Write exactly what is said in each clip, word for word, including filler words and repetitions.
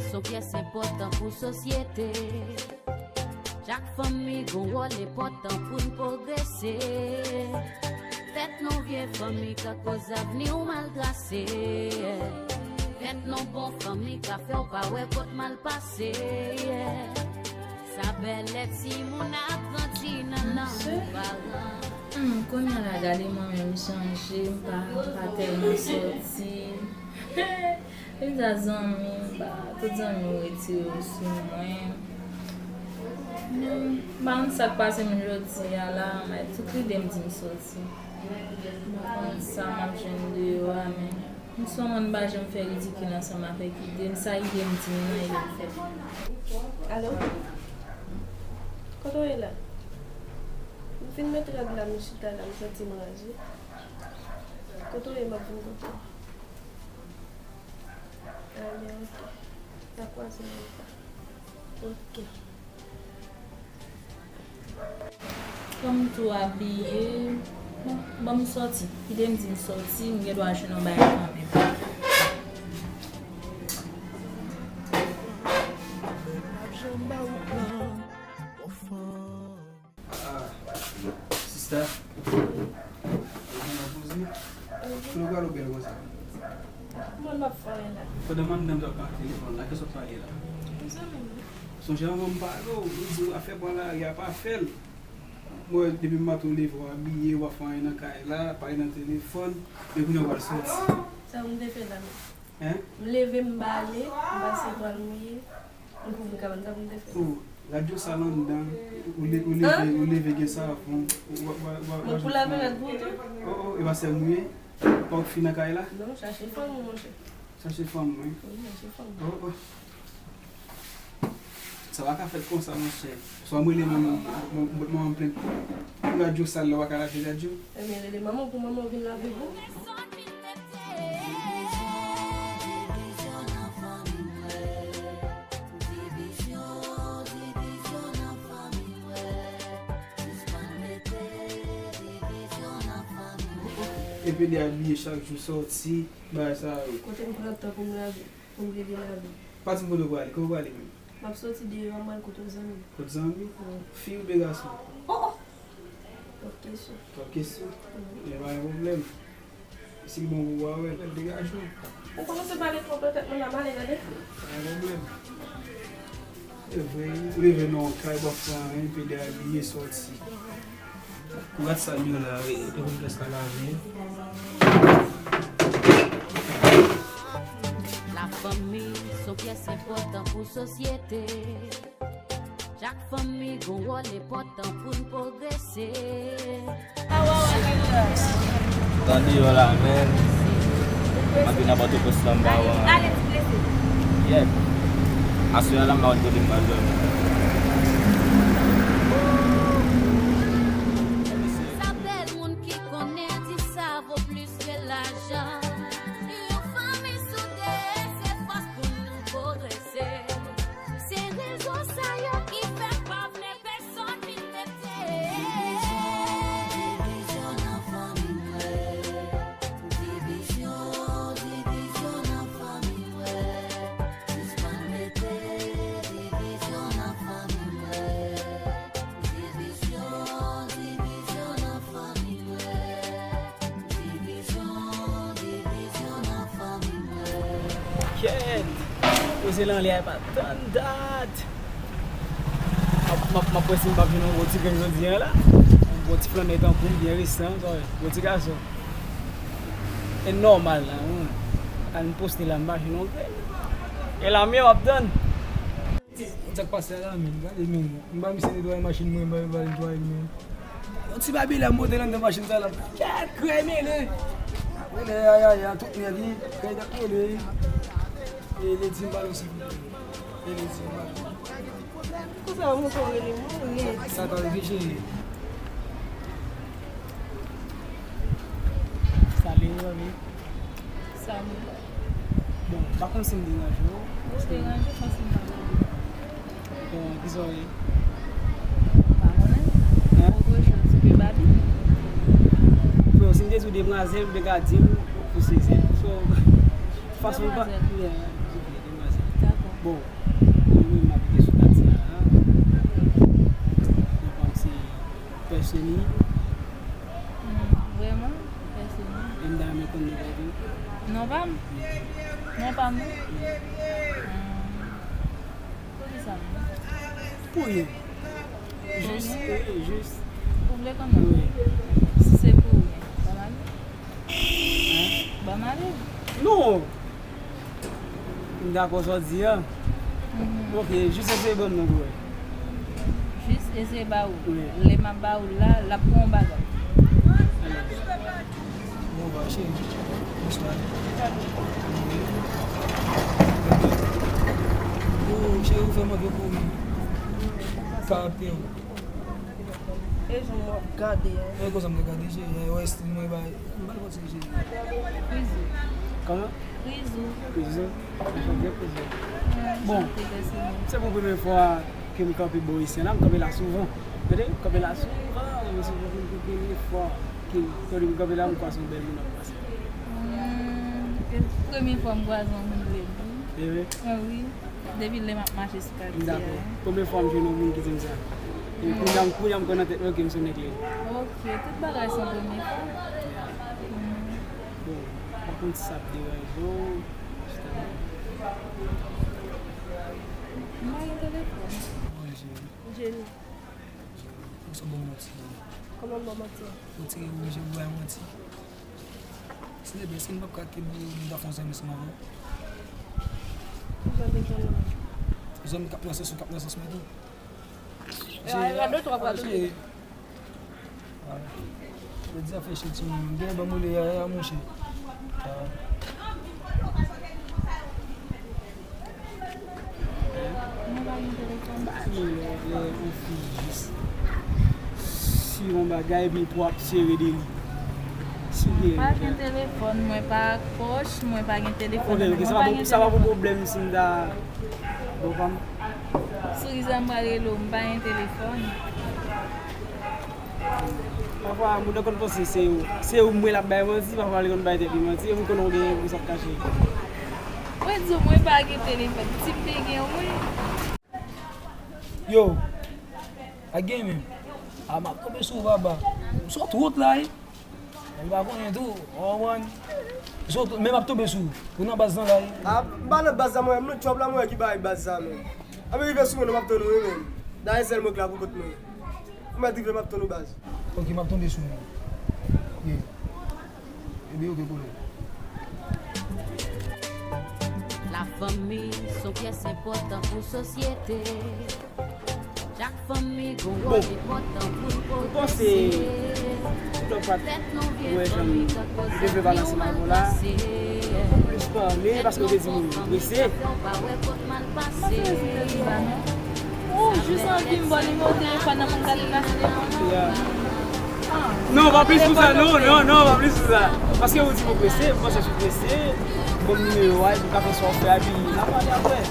Son pyès enpòtan pou sosyete. Chak fanmi gon wòl enpòtan pou n pwogrese. Fèt non vye fanmi ka koz avni w mal trase. Fèt non bon fanmi ka fè w pa wè kot mal pase. Sa bèl lè timoun ap grandi nan lanmou paran. Hmm, kounye a la, gade mwen menm chanje, m pa, m pa tèlman sòti. Deja zanmi, m pa, tout zanmi yo retire yo sou mwen. Hmm, m pa konn sa k pase m jodi a la, men tout lide m di m sòti. M pa konn sa m ap jwenn deyò a, men m sou mwen m pa janm fè ridikil ansanm avèk ide m. Sa ide m di m nan, ide m fè. Alo? Kote w ye la? M fin met rad la, m chita la, m santi m raje. Kote w ye, m ap vin kote w. Ah, byen, ok. N a kwaze nan wout la. Ok. Kòm m tou abiye, bon, ban m sòti. Kite m di m sòti, m gen dwa jwenn yon bagay kanmenm. Ah, sista. Ou konn ap poze? Kote w prale w bèl konsa? Mwen m ap fè anyen la. Pandan m anndan m t ap pale telefòn la, kiyès w ap pale la? Yon zanmi m. Sonje anvan m pale w, m di w afè pran lari a pa fè l. Mwen, depi maten w leve w abiye, w pa fè anyen nan kay la, pale nan telefòn, men kounye a w pral sòti. Sa m te fè la menm? Hein? M leve, m bale, m pase twal mouye, m kouvri kabann, sa pou m te fè? Oh, radyo sa l anndan, ou le-, ou leve, ou leve gen savon, ou, ou, ou, ou, mwen pou lave rad pou ou tou? Oh, oh, e pa sèl mouye? Pa w k fi nan kay la? Non, chache fanm ou, monchè. Chache fanm mwen. Wi, chache fanm. Oh, oh. Sa pa ka fèt konsa, monchè. Swa m rele manman m, m, m, m, manman m plen radyo sal la, w pa ka lave radyo. Ebyen, rele manman w pou manman w vin lave pou ou. Epi li abiye chak jou sòti, bagay sa yo. Kote m pran tan pou m lave, pou m rele lave? Pa di m kote w prale, kote w prale menm? M ap soti deyò a, m al kote yon zanmi. Kot zanmi? Wi. Fi oubyen gason? Oh, oh! Twòp kesyon. Twòp kesyon? Wi. Men pa gen pwoblèm. Si l bon pou ou a, wè, degaje w. Ou kòmanse pale twòp nan tèt mwen la, m ale, tande. Pa gen pwoblèm. E vre, ou leve nan yon kay, w ap fè anyen, pede abiye, sòti. Kou rat sal yo la, e, e pou m prèske lave. Lafanmi se yon pyès enpòtan pou sosyete. Chak fanmi gon wòl enpòtan pou n pwogrese. Tan deyò la, men. M ap vin nan Pòtoprens la, m pa wè anyen. Yeah. Aswè a la, m pa konn kote m pral dòmi. Sa bèl moun ki konnen di sa vo plis ke lajan. Yon fanmi soude, se fòs pou nou pwogrese. Se rezon sa yo ki fè m pa vle pèsòn vin mete divizyon, divizyon nan fanmi mwen. Divizyon, divizyon nan fanmi mwen. Sispann mete divizyon nan fanmi mwen. Divizyon, divizyon nan fanmi mwen. Divizyon, divizyon nan fanmi mwen. Kèt! Poze l anlè a, pa tann dat. M ap, m ap, m ap wè si m p ap jwenn yon bon ti grenn jodi a la. Yon bon ti flannè tankou m, byen resan, sa, yon bon ti gason. E nòmal la, wi. Ann poste la, m pa jwenn yon grenn. E la, men w ap tann. Sa k pase a la, men? Gade, men. M ba misye netwaye machin mwen, m ba, m ba netwaye l, men. Yon ti babi la, m monte nan machin sa la. Kèt, krèy mele. Mele, ayaya, tout nèg li, krèy t ap mele. E li di m pale w silvouplè. E li di m pale. Konsa, w montre w rele mwen, wi. Sa t al vije. Salut, zanmi. Salut. Bon, m pa konn si m deranje w. Ou deranje, panse m pa deranje. Bon, kisa w ye? Pa konnen. Hein? Ou prèske yon ti pe babi. Bon, si m te di w demwazèl, ou te ka di m pou sezi. So, fason pa. Demwazèl. Yeah, ok, demwazèl. Dakò. Bon, mwen menm m ap rete sou pati a la. Mwen panse pèsoni. Hmm, vrèman? Pèsoni. E m ta renmen konn non pa w tou. Non pa m? Non pa m, non? Hmm. Poukisa? Pou ryen. Jis, wi, jis. Ou vle konn non? Wi. Si se pou ryen, pa mal. Ban m ale. Non. M dakò sa w di a. Mhm. Ok, jis eseye ban m non pou wè. Jis eseye ba ou. Wi. Lè m ap ba ou la, l ap pran yon bagay. Alò. Bonjou, cheri. Bonswa. Ou, cheri, ou fè m anvi pou m ka ap te ou. E jan m ap gade a. E konsa m te gade, cheri, e wè stil mwen ba, m ba l fòs, cheri. Frizou. Kòman? Frizou. Frizou? Frizou? Bon, se pou premye fwa ke m kanpe bò isi a la, m kanpe la souvan. Tande, m kanpe la souvan, men se pou premye fwa ke, tande, m kanpe la, m kwè se yon bèl moun ap pase. Hmm, e premye fwa m kwaze yon moun vle di. E vre? Ah wi. Depi lè m ap mache sou katye a. M dakò. Premye fwa m jwenn yon moun ki di m sa. E kounye a, kounye a m pran nan tèt mwen ke m se yon nèg li ye. Ok, tout bagay se yon premye fwa. Hmm. Bon, pa konn si sa ap deranje w. M pa gen telefòn. Jenny. Jenny. Ou se bon manti. Kòman m bon manti? Ou tire ou je ou bay manti. Si te byen, si m p ap ka kite m ta fè yon zanmi ansanm avè w. Zanmi k ap nan sans ou k ap nan sans mwen tou. E, a, a, de twa pral tou. Jodi a fè chè ti moun. Gen ban m rele Yaya, monchè. Ah. Ba li lè, lè yon fi jis si yon bagay epi pou ap sere de li. Si gen. M pa gen telefòn, mwen pa ak pòch, mwen pa gen telefòn. Ok, ok, sa pa pou, sa pa pou pwoblèm si m ta. Bon, pa m. Sourizan, mwen rele w, m pa gen telefòn. Pafwa, moun nan konn panse se ou, se ou mwen l ap bay manti, pafwa li konn bay tèt li manti, e m konnen w gen yon sa w ap kache. Mwen di w, mwen pa gen telefòn, si m te gen, wi. Yo, pa gen menm. A, m ap tonbe sou ou, papa. M sot wout la, wi. Mwen pa konnen tou, w konprann? M sot wout, men m ap tonbe sou ou. Ou nan baz lan la, wi. A, m pa nan baz la, mwen, m nan djòb la, mwen ki bay baz sa, menm. Ann rive sou mwen, non, m ap tann ou, wi, menm. Dayè, sèl mwen k la pou kont mwen. Ou mèt rive, m ap tann ou, baz. Ok, m ap tonbe sou ou. Yeah. Ebyen, ok, konnen. Lafanmi se yon pyès enpòtan pou sosyete. Chak fanmi gon wòl enpòtan pou l pwogrese. Bon, m panse, tout lòt pa t wè jan m devle pale ansanm avè w la. Ou plis pale, paske w te di m ou prese. Ou jis anvi m ba w nimewo telefòn nan pou m gade pase devan. Non, pa plis pou sa, non, non, non, pa plis pou sa. Paske ou di m ou prese, m panse si w prese, ban m nimewo a, epi w ka fè sa w fè a, epi n a pale apre.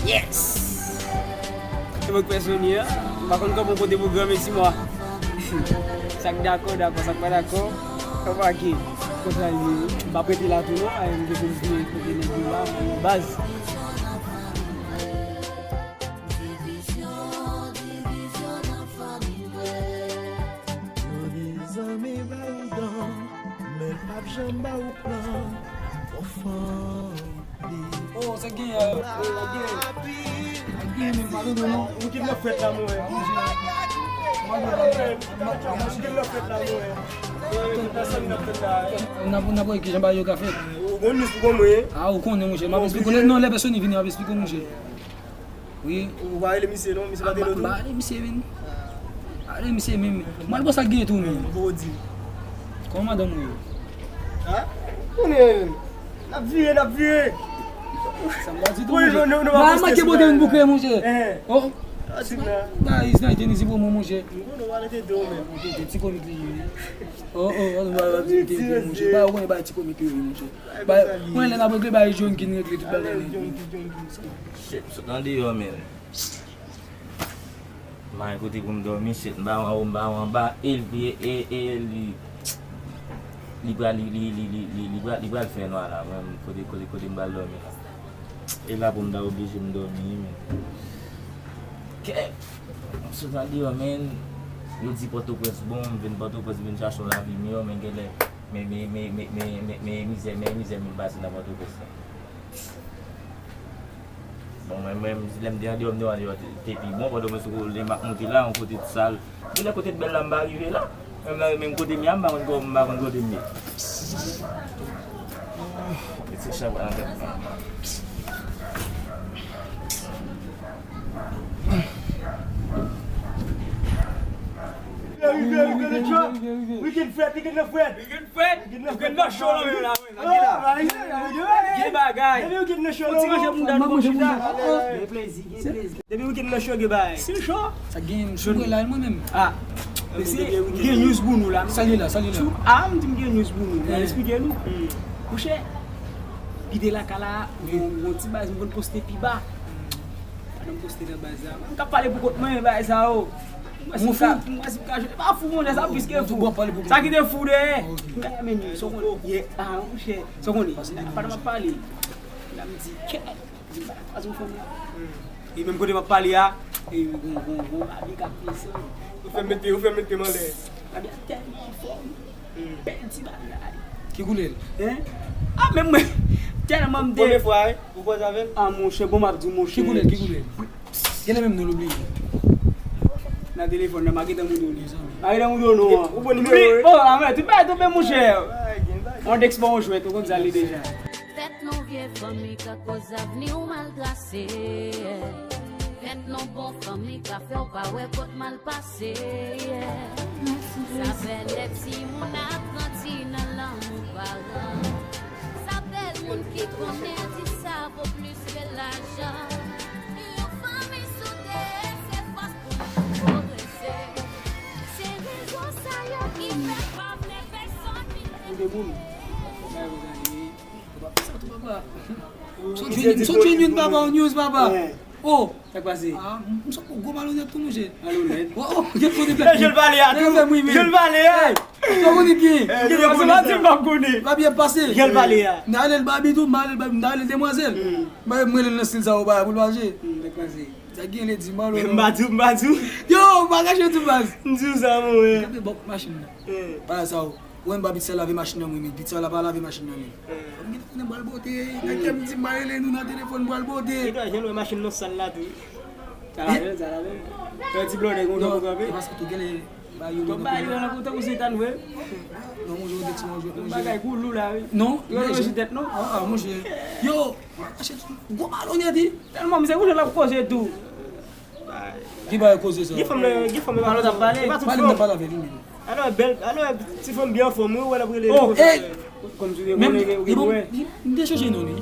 Yes! E mwen k pèsoni an, m pa konn kòman w pote pou granmesi mwa. Sa k dakò, dakò, sa k pa dakò, anpake. Konsa l ye, m p ap rete la tou non, a, m gen pou m vini kote nèg yo la, baz. Yo di zanmi ba ou dan, men l p ap janm ba ou plan. Bon fanm. Oh, sa gen, euh, gen, gen, men pa dodo non. Ou ki lè fèt la, mwen. Ou ki lè fèt la, mwen. Pèsòn nan fèt la. N ap, n ap wè ki jan bagay yo ka fèt. Ou konn lis pou konn mwen. Ah, ou konnen, monchè. M ap esplike w. Non, lè pèsoni vini, m ap esplike w, monchè. Wi. Ou pa rele misye non, misye pa te rele w tou? M pa rele misye menm. M pa rele misye menm. M al bon sa k gen tou menm. Ou poko di. Kòman madanm ou ye? Ha? Konnen, n ap vire, n ap vire. Sa m pa di tou, monchè. Ba manke pote youn pou kreye, monchè. Oh. Ba, Ismail Denis, se pou mwen, monchè. M konnen w pa rete de w menm. Ti komik li ye. Oh, oh, oh, ba, ba, ti komik li ye, monchè. Ba, ou konnen ba ti komik li ye, monchè. Ba, mwen, lè n ap regle, ba, John King regle tout bagay nèt. Shit, sot nan deyò, men. M pa gen kote pou m dòmi, shit, m pa wè anwo, m pa wè anba, e l, e, e, e li, li pral, li, li, li, li, li, li pral, li pral fè nwa la, mwen, kote, kote, kote m pral dòmi la. E la pou m ta oblije m dòmi, men. Kè, m sot nan deyò, men, yo di Pòtoprens bon, m vin Pòtoprens, m vin chache yon lavi miyò, men genlè, men, men, men mizè, men mizè m vin pase nan Pòtoprens la. Bon, mwen menm, lè m te andeyò, m te wè andeyò te, te pi bon, pandan mwen sou lè m ap monte la, yon kote t sal. Genlè kote t bèl la, m pa rive la. Menm la, menm kote m ye a, m pa konn kò, m pa konn kote m ye. Mete chabrak nan tèt mwen. Rive, rive, rive, rive, rive. Weekend fèt, weekend nan fèt. Weekend fèt, weekend nan cho la menm la. Gen bagay. Depi weekend nan cho, fò ti manje moun dan nou chita. Gen plezi, gen plezi. Depi weekend nan cho, gen bagay. Se cho. Sa gen sou la mwen menm. Ah. Mesye, m gen news pou nou la. Salye la, salye la. Ah, m di m gen news pou nou. Mwen eksplike nou. Monchè, kite lakay la, yon, yon ti baz m konn poste pi ba. Pandan m poste nan baz la, m ka pale pou kont mwen, bagay sa yo. Mwen si m ka, mwen si m ka jwenn. Pa fou, monchè, sa plis ke fou. Sa ki te fou dèyè. M ka men nou, sa w konnen. Ah, monchè, sa w konnen. Pandan m ap pale, la m di, kè, di m pa kwaze yon fanm la. E menm kote m ap pale a, e gon, gon, gon babi k ap peze. Ou fè m mete, ou fè m mete m anlè. Babi a tèlman anfòm. Bèl ti bagay. Ki koulè l? Hein? Ah, men mwen, tèlman m te. Premye fwa, wi, ou kwaze avè l? Ah, monchè, bon, m ap di w, monchè. Ki koulè l? Ki koulè l? Genlè menm nou l bliye. Nan telefòn nan, m a gentan moutre w li. M a gentan moutre w non an. Ou bon nimewo, wi. Oh, ah, men, tout bagay tonbe, monchè. Yon dèks pa yon jwèt, ou konn sa l ye deja. Fèt non vye fanmi ka koz avni w mal trase. Fèt non bon fanmi ka fè w pa wè kot mal pase. Sa bèl lè timoun ap grandi nan lanmou paran. Sa bèl moun ki konnen di sa vo plis ke lajan. Yon fanmi soude, se fòs pou nou pwogrese. Se rezon sa yo ki fè pa vle pèsonn vin. Ou de moun. Ou pa fè sa tou, papa. Sot jwenn, sot jwenn youn, papa, yon news, papa. Oh. Sa k pase? Ah, m sot pou gwo malonèt tou, monchè. Malonèt? Oh, oh, gen kote pèt. Jan l pale a tou. Jan l pale a. Sa w konnen ki? Gen kote pase. Sa m ap konnen. L ap byen pase. Jan l pale a. M ta rele l Babi tou, m ta rele l Babi, m ta rele l demwazèl. Mwen rele l nan stil sa yo, ba, pou l mache. Sa k gen, li di malonèt. M pa di w, m pa di w. Yo, m pa kache tou, baz. M di w sa, mwen. Gade bòk machin nan. Bagay sa yo. Ou wè m ba Pete sa lave machin nan mwen, men Pete sa la pa lave machin nan menm. Fò m gen nan bal bote, nan kè m di m pa rele nou nan telefòn bal bote. E dwa jan l wè machin nan sal la tou. Sa lave l, sa lave l. Fè ti blòdè konsa pou kanpe. E paske tou genlè ba yo. Kòm ba yo nan kontan pou se tan vre. Non, monchè, ou te ti manje, manje. Bagay gou lou la, wi. Non, yo lè sou tèt, non? Ah, ah, monchè. Yo, achèt gwo malonèt, wi. Tèlman, misye, monchè, l ap koze tou. Ki bagay koze sa? Gen fanm nan, gen fanm nan. Alò, t ap pale. Pale, m t ap pale avè li menm. Alò, bèl, alò, ti fanm byen anfòm, wi, wè l ap rele. Oh, ey! Kòmsi w te konnen, ou gen dwè. M te chanje non li.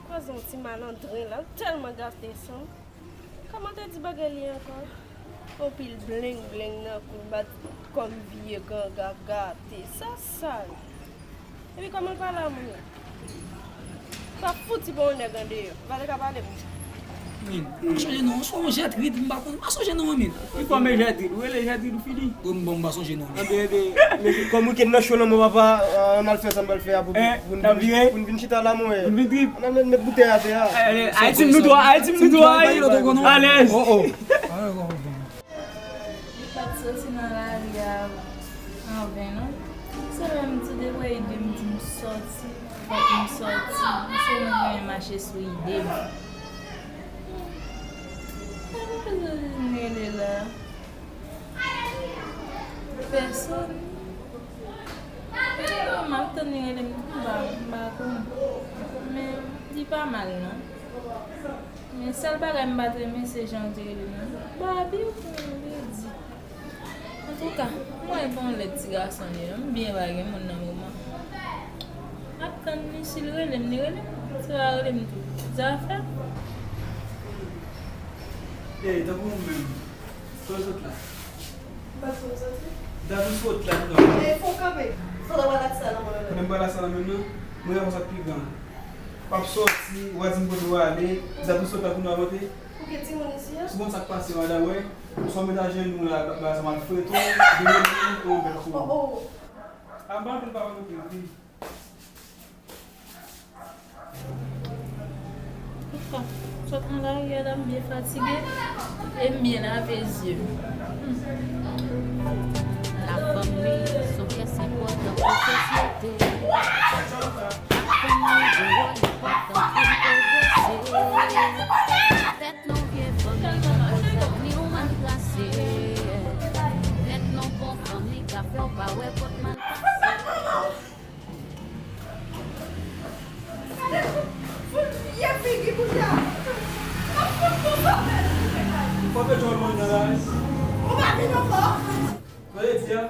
Kwaze yon ti malandren la, l tèlman gate san. Kòman te di bagay li ankò? Yon pil bling bling nan kou l bat kòm vye ganga gate. Sa sal. Epi kòman l pale a moun yo? Pa fouti pran yon nèg andeyò. Valè ka pale pou. Min, m pa sonje non, se yon Jètrid, m pa konn, m pa sonje non an, min. Ki fòm e Jètrid? Ou rele Jètrid ou fini. Bon, bon, m pa sonje non. Anben, anben, men kòm weekend nan cho nan mwen, papa, ann al fè sa n pral fè a pou, pou n vin, pou n vin chita la, mwen. Pou n vin trip. Ann al met boutèy atè a. Ayiti m nou twa, Ayiti m nou twa, wi. Alèz. Oh, oh. Li pa t soti nan lari a an ven, non. Se menm tou de wè ide m di m sòti, fòk m sòti. M sou mwen renmen mache sou ide m. Pèsòn. Rele m, m ap tann li rele m tou, m pa, m pa konn. Men, li pa mal, non. Men sèl bagay m pa t renmen, se jan l te rele m nan. Babi, ou konn li di. Antouka, m wè l pa yon lèd ti gason li, non. M byen pa gen moun nan moman. M ap tann li, si l rele m, li rele m. Si l pa rele m tou, zafè. Ey, tankou ou menm. Sa w sot la? M pa t konn soti. Dat ou sot la, non. E fò w kanpe. Fò w pral ak sa nan men w. Pandan m pral ak sa nan men m nan, mwen wè konsa pi gran. W ap soti, w a di m kote w ale, dat ou sot la pou nou avante. Ou gen timoun isi a? Ou konn sa k pase, madanm, wè. Ou sot met ajenou la, ba, ba, sa mal fret ou, demen ou pran bèl kou. Oh, oh. A m pa anpil papa non pil, wi. Sot nan lari a la, m byen fatige e m byen lave zye m. Lafanmi se yon pyès enpòtan pou sosyete. Lafanmi se yon enpòtan pou n pwogrese. Tèt nou vye fanmi ka koz zanmi w mal trase. Tèt nou bon fanmi ka fè w pa wè kot mal pase. Gade fout, fout vye figi kounye a. Ap fout konsa menm. Ou pa bezwen mwen nan la. Ou pa vin ankò. Mwen di a.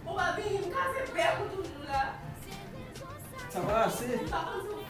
Ou pa vini, m kase bèk ou toujou la. Sa pa ase. M pa konn si w